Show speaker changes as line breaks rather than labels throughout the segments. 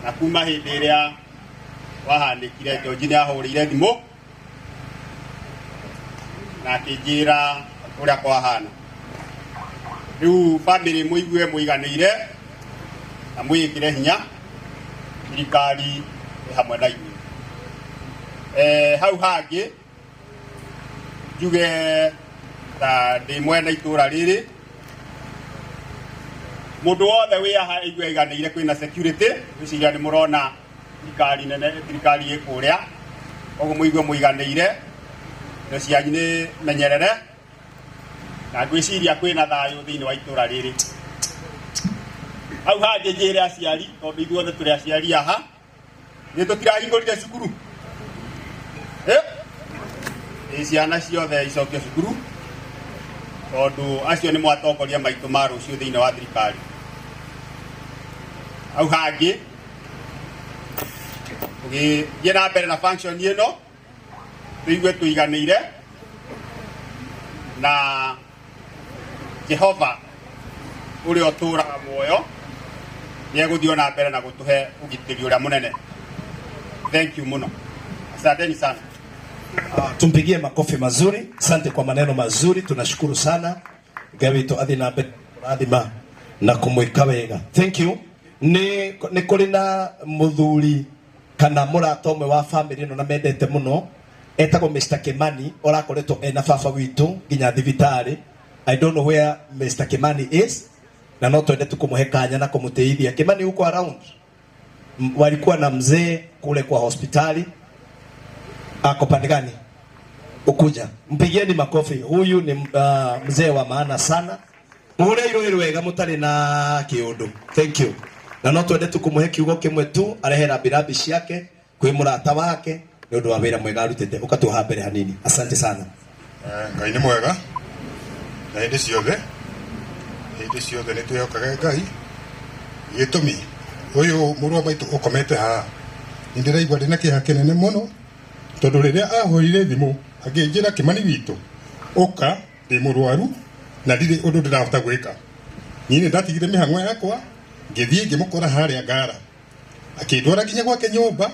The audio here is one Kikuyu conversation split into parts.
Na kuma hĩndĩ ĩrĩa wahanĩkire, George nĩ ahũrĩire thimũ na akĩnjĩra ũrĩa kwahana. Rĩu family mũigue mũiganĩire na mwĩĩkĩre hinya, thirikari ĩ hamwe na inyuĩ. Hau hangĩ njuge ta ndĩ mwena itũra rĩrĩ, mũndũ wothe wĩ haha aigue aiganĩire, kwĩna security. Ngwĩciria nĩ mũrona thirikari nene, thirikari ĩ kũrĩa, koguo mũigue mũiganĩire, indo cianyu nĩ menyerere, na ngwĩciria kwĩna thayũ thĩinĩ wa itũra rĩrĩ. Hau hangĩ njĩre aciari, tondũ ithuothe tũrĩ aciari aha, nĩ tũtirahingũrire cukuru. Ĩ ciana ciothe icokio cukuru, tondũ acio nĩ mwatongoria maitũ ma rũciũ thĩinĩ wa thirikari. Hau hangĩ tũgĩthiĩ na mbere na function ĩno, tũigue tũiganĩire, na Jehova ũrĩa ũtũũraga muoyo nĩ egũthiĩ ona mbere na gũtũhe ũgitĩri ũrĩa mũnene. Thank you mũno, asanteni sana.
Tumpigie makofi mazuri. Asante kwa maneno mazuri, tunashukuru sana. Ngai witũ athiĩ na mbere kũrathima na kũmwĩka wega. Thank you. Nĩ kũrĩ na mũthuri kana mũrata ũmwe wa family ĩno na mendete mũno, etagwo Mr. Kimani, ũrakoretwo ena baba witũ nginya thibitarĩ. I don't know where Mr. Kimani is, na no twende tu kũmũhe kanya na kũmũteithia. Kimani, uko around? Walikuwa na mzee kule kwa hospitali. Ako pande gani? Ukuja. Mpigieni makofi. Huyu ni mzee wa maana sana. Muhure iruhi wega mutari na kiundu. Thank you. Na no twende tu kumuhe kiugo kimwe tu arehe rambirambi ciake kwi murata wake ni undu wa wira mwega arutite. Ukatuha mbere hanini. Asante sana.
Ngai nĩ mwega na hĩndĩ ciothe, hĩndĩ ciothe nĩ twĩhokage Ngai. Gĩtũmi ũyũ mũrũ wa maitũ ũkomete haha, nĩ ndĩraigua ndĩna kĩeha kĩnene mũno, tondũ rĩrĩa ahũrire thimũ akĩnjĩra, "Kĩmani witũ, ũka, ndĩ mũrwaru na ndirĩ ũndũ ndĩrahota gwĩka," niĩ nĩ ndatigire mĩhang'o yakwa, ngĩthiĩ ngĩmũkora harĩa Ngara, akĩndwara nginya gwake nyũmba.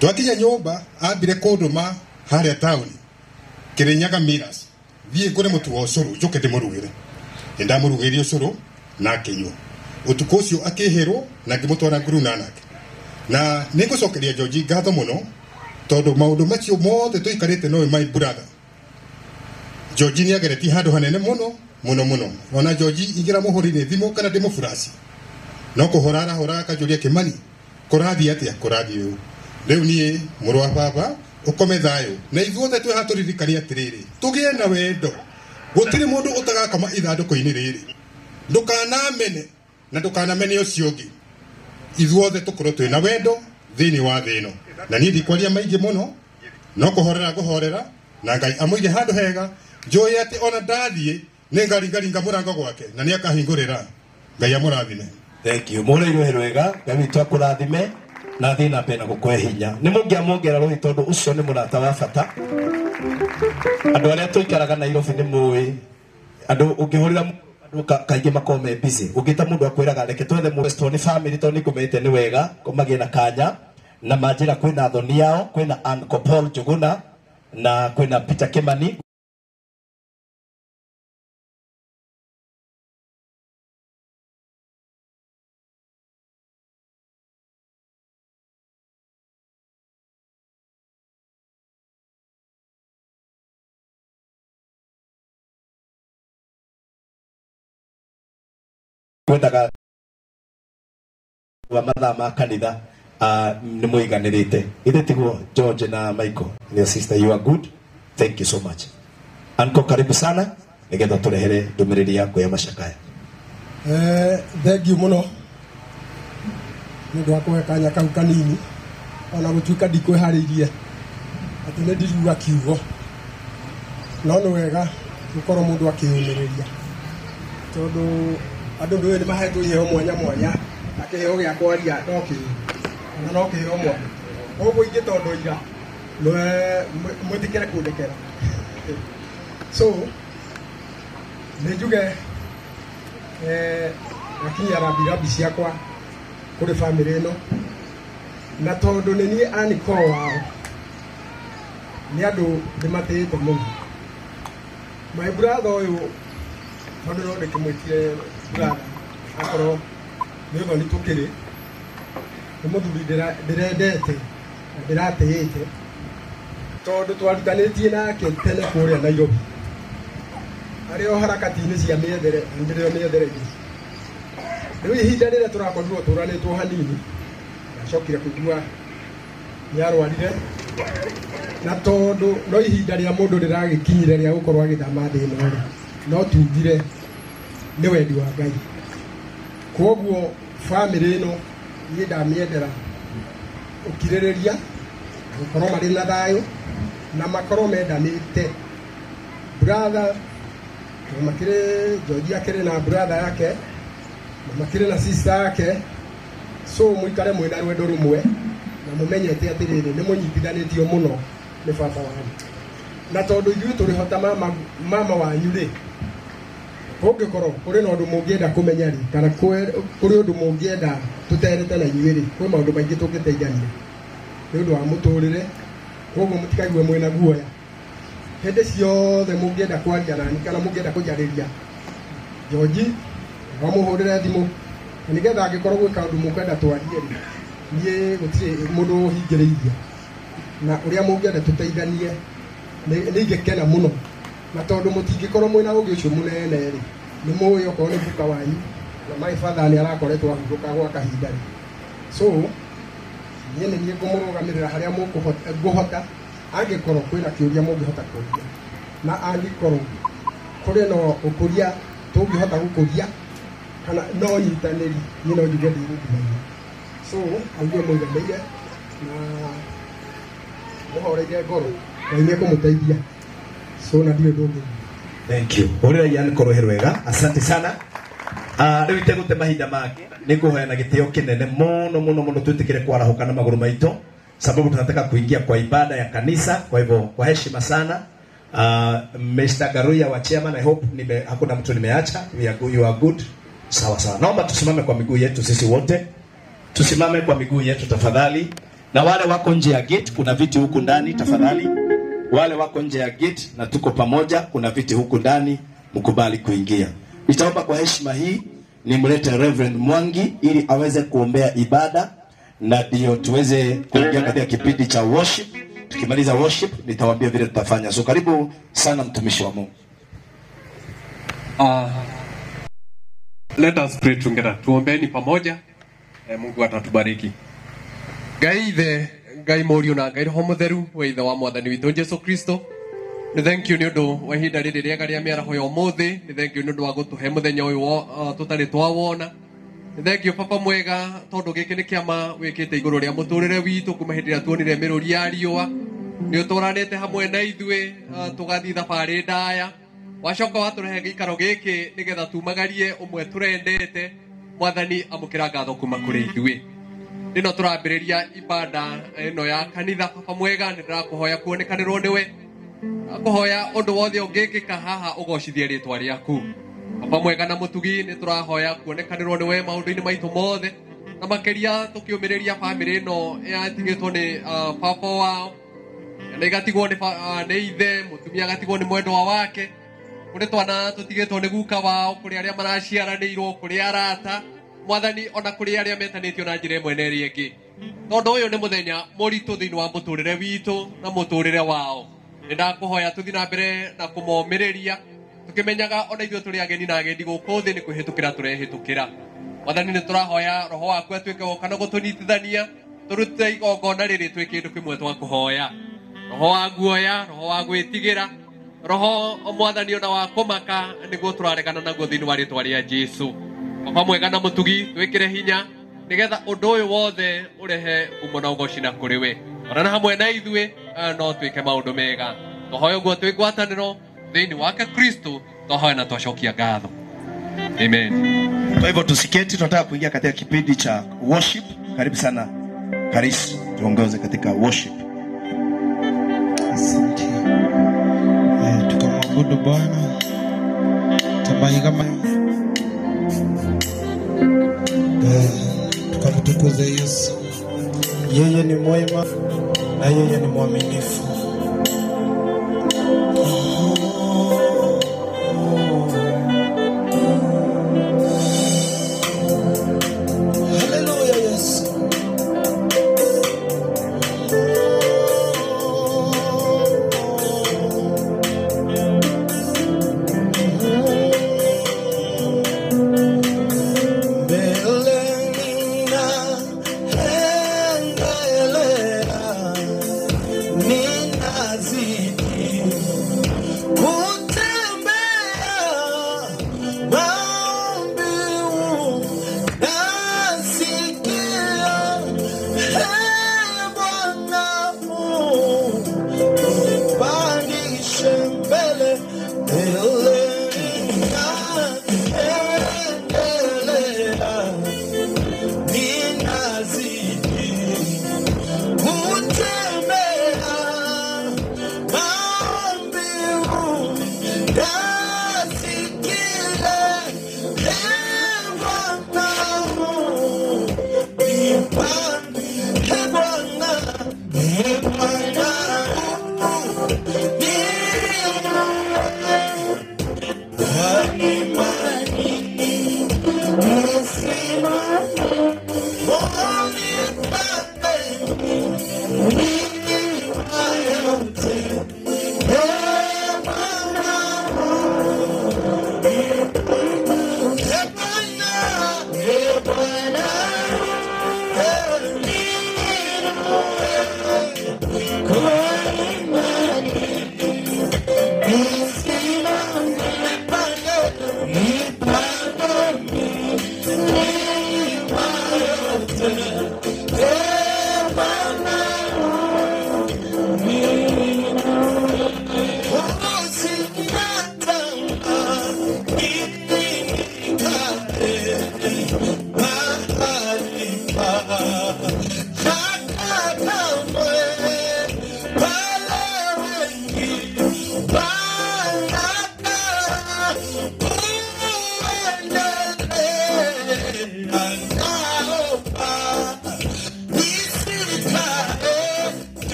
Twakinya nyũmba, ambire kũndũma harĩa taũni Kĩrĩnyaga Miras, thiĩ ngũre mũtu wa ũcũrũ njũke ndĩmũrugĩre. Nĩ ndamũrugĩire ũcũrũ na akĩnyua. Ũtukũ ũcio akĩhĩrwo na ngĩmũtwara Guru Nanak. Na nĩ ngũcokeria George ngatho mũno, tondũ maũndũ macio mothe tũikarĩte nowe my brother George nĩ ageretie handũ hanene mũno mũno mũno. Ona George ingĩra mũhũrĩire thimũ kana ndĩmũburaci, no kũhũra arahũra akanjũria, "Kĩmani, kũrathiĩ atĩa?" Kũrathiĩ ũũ. Rĩu niĩ, mũrũ wa baba, ũkome thayũ, na ithuothe twĩ haha tũririkane atĩrĩrĩ, tũgĩe na wendo. Gũtirĩ mũndũ ũtagakoma ithandũkũ-inĩ rĩrĩ. Ndũkanamene na ndũkanamene ũcio ũngĩ. Ithuothe tũkorwo twĩna wendo thĩinĩ wa thĩ ĩno. Na niĩ ndikwaria maingĩ mũno, no kũhorera ngũhorera, na Ngai amũige handũ hega. Njũĩ atĩ ona ndathiĩ nĩ ngaringaringa mũrango gwake na nĩ akahingũrĩra. Ngai amũrathime.
Thank you. Muhũre iruhi rwega. Ngai witũ akũrathime na athiĩ na mbere na gũkũhe hinya. Nĩ mũngĩamuongera rũhĩ, tondũ ũcio nĩ mũrata wa bata. Andũ arĩa tũikaraga Nairobi nĩ mũĩ andũ ũngĩhũrĩra andũ kaingĩ makoragwo me busy. Ũngĩta mũndũ akwĩraga reke twethe mũndũ. Nĩ family, tondũ nĩ ngũmete nĩ wega magĩe na kanya na manjĩra kwĩna thoni yao, kwĩna Uncle Paul Njuguna na kwĩna Peter Kimani. Kwendaga wa mathaa ma kanitha, nĩ mũiganĩrĩte ithe tiguo? George na Michael, your sister, you are good. Thank you so much. Uncle, karibu sana nigetha tũrehere ndũmĩrĩri yaku ya macakaya.
Thank you mũno nĩ ũndũ wa kũhe kanya kau kanini, ona gũtuĩka ndikwĩharĩirie atĩ nĩ ndiriuga kiugo, no nĩ wega gũkorwo mũndũ akĩyũmĩrĩria, tondũ andũ ndũĩ nĩ mahetwo iheo mwanya mwanya, na kĩheo gĩa kwaria no kĩo ona no kĩheo mwanya. Koguo ingĩtondũ ira mwĩtĩkĩre kũndekera. So nĩ njuge, ngakinyia rambirambi ciakwa kũrĩ bamĩrĩ ĩno, na tondũ nĩ niĩ aniko wao, nĩ andũ ndĩmatĩĩte mũno. My brother ũyũ, tondũ no ndĩkĩmwĩtire brother, akorwo nĩ ũthoni tũkĩrĩ, nĩ mũthuri ndĩrendete na ndĩratĩĩte, tondũ twarutanĩtie nake tene kũrĩa Nairobi, arĩ o harakati-inĩ cia mĩethere, na ndĩrĩ o mĩethere-inĩ. Rĩu ihinda rĩrĩa tũrakorirwo tũranĩtwo hanini, ndacokire kũigua nĩ arwarire, na tondũ no ihinda rĩa mũndũ rĩragĩkinyire rĩa gũkorwo agĩthama thĩ ĩno rĩ, no tugire nĩ wendi wa Ngai. Kwoguo bamĩrĩ ĩno niĩ ndamĩendera ũkirĩrĩria, gũkorwo marĩ na thayũ, na makorwo mendanĩte. Brother na makĩrĩ George akĩrĩ na brother yake, na makĩrĩ na sister yake, so mũikare mwĩna rwendo rũmwe, na mũmenyete atĩrĩrĩ nĩ mũnyitithanĩtio mũno nĩ baba wanyu. Na tondũ ithuĩ tũrĩhota mama wanyu rĩ, kũngĩkorwo kũrĩ na ũndũ mũngĩenda kũmenya rĩ, kana kũrĩ ũndũ mũngĩenda tũterete na inyuĩ rĩ, kwĩ maũndũ maingĩ tũngĩteithania nĩ ũndũ wa mũtũrĩre. Koguo mũtikaigue mwĩna guoya. Hĩndĩ ciothe mũngĩenda kwaria nani kana mũngĩenda kũnjarĩria, George no mũhũrĩre thimũ, na nĩgetha angĩkorwo gwĩ kaũndũ mũkwenda twarie rĩ, niĩ gũtirĩ mũndũ ũhingĩrĩirie, na ũrĩa mũngĩenda tũteithanie nĩ ingĩkena mũno. Na tondũ mũtingĩkorwo mwĩna ũgĩ ũcio mũnene rĩ, nĩ mũĩ okorwo nĩ buka wanyu, na my father nĩ arakoretwo ahurũka gwa kahinda rĩ, so niĩ nĩ niĩ ngũmũrũgamĩrĩra harĩa ngũhota, angĩkorwo kwĩna kĩũria mũngĩhota kũria, na angĩkorwo kũrĩ na ũkũria tũngĩhota gũkũria, kana no nyitanĩri, niĩ no njuge ndirungumania. So aigue mũiganĩire na mũhoreire ngoro, Ngai nĩ ekũmũteithia. So na ndirĩ ũndũ ũngĩ.
Thank you. Hũrĩra Ian kũrũhĩ rwega. Asante sana. Rĩu itegũte mahinda mangĩ, nĩ ngũhoya na gĩtĩo kĩnene mũno mũno mũno twĩtĩkĩre kwarahũka na magũrũ maitũ, sababu tunataka kuingia kwa ibada ya kanisa. Kwa hivyo kwa heshima sana, Mr. Garuya wa chairman, I hope hakuna mtu nimeacha. We are good, you are good. Sawa sawa. Naomba tusimame kwa miguu yetu sisi wote. Tusimame kwa miguu yetu tafadhali. Na wale wako nje ya gate, kuna viti huku ndani tafadhali. Wale wako nje ya gate na tuko pamoja, kuna viti huku ndani, mkubali kuingia. Nitaomba kwa heshima hii nimlete Reverend Mwangi ili aweze kuombea ibada, na ndio tuweze kuingia katika kipindi cha worship. Tukimaliza worship nitawaambia vile tutafanya. So karibu sana mtumishi wa Mungu.
Let us pray together. Tuombeni pamoja. Mungu atatubariki. Ngai ithe, Ngai Mũriũ na Ngai Roho Mũtheru, we ithe wa Mwathani witũ Jesu Kristo. Nĩ thank you nĩ ũndũ wa ihinda rĩrĩ rĩega rĩa mĩaraho ya ũmũthĩ. Nĩ thank you nĩ ũndũ wa gũtũhe mũthenya ũyũ tũtarĩ twawona. Nĩ thank you Baba mwega, tondũ gĩkĩ nĩ kĩama wĩkĩte igũrũ rĩa mũtũrĩre witũ kuma hĩndĩ ĩrĩa tuonire mĩrũri ya riũa. Nĩ ũtũranĩte hamwe na ithuĩ, tũgathiĩ thabarĩ ndaya. Wacoka watũrehe gĩikaro gĩkĩ nĩgetha tumagarie ũmwe tũrendete. Mwathani, amũkĩra ngatho kuma kũrĩ ithuĩ. Nĩno tũrambĩrĩria ibada ĩno ya kanitha. Baba mwega, nĩ ndĩrakũhoya kuonekanĩrwo nĩwe. Ndĩrakũhoya ũndũ wothe ũngĩkĩka haha ũgocithie rĩtwa rĩaku. Baba mwega na mũtugi, nĩ tũrahoya kuonekanĩrwo nĩwe maũndũ-inĩ maitũ mothe, na makĩria tũkĩũmĩrĩria bamĩrĩ ĩno yatigĩtwo nĩ baba wao, na igatigwo nĩ ithe, mũtumia agatigwo nĩ mwendwa wake, kũrĩ twana tũtigĩtwo nĩ guka wao, kũrĩ arĩa maraciaranĩirwo, kũrĩ arata, Mwathani, ona kũrĩ arĩa metanĩtio na njĩra ĩmwe na ĩrĩa ĩngĩ. Tondũ ũyũ nĩ mũthenya mũritũ thĩinĩ wa mũtũrĩre witũ na mũtũrĩre wao. Nĩ ndakũhoya tũthiĩ na mbere na kũmomĩrĩria, tũkĩmenyaga ona ithuĩ tũrĩ ageni na agendi gũkũ thĩ, nĩ kwĩhĩtũkĩra tũrehĩtũkĩra. Mwathani, nĩ tũrahoya roho waku atuĩke woka na gũtũnyitithania, tũrute igongona rĩrĩ twĩ kĩndũ kĩmwe twakũhoya. Roho wa guoya, roho wa gwĩtigĩra, roho Mwathani ona wa kũmaka, nĩguo tũraregana naguo thĩinĩ wa rĩtwa rĩa Jesu. Baba mwega na mũtugi, twĩkĩre hinya nĩgetha ũndũ ũyũ wothe ũrehe ngumo na ũgoci na kũrĩ we. Ona na hamwe na ithuĩ no twĩke maũndũ mega. Tũhoe ũguo twĩ ngwatanĩro thĩinĩ wake Kristo, tũhoe na twacokia ngatho. Amen.
Kwa hivyo tusiketi, tunataka kuingia katika kipindi cha worship. Karibu sana Karis, tuongoze katika worship.
Asante. Tukamwabudu Bwana. Tambaye kama Tukamtukuze Yesu. Yeye ni mwema na yeye ni mwaminifu. Haleluya Yesu. Mbele ninaendelea, ninazidi kutembea, maombi nasikia. Ee Bwana, unipandishe mbele, mbele ninaendelea, ninazidi kutembea, maombi nasikia. Ee Bwana, unipandishe, Bwana, Ee Bwana,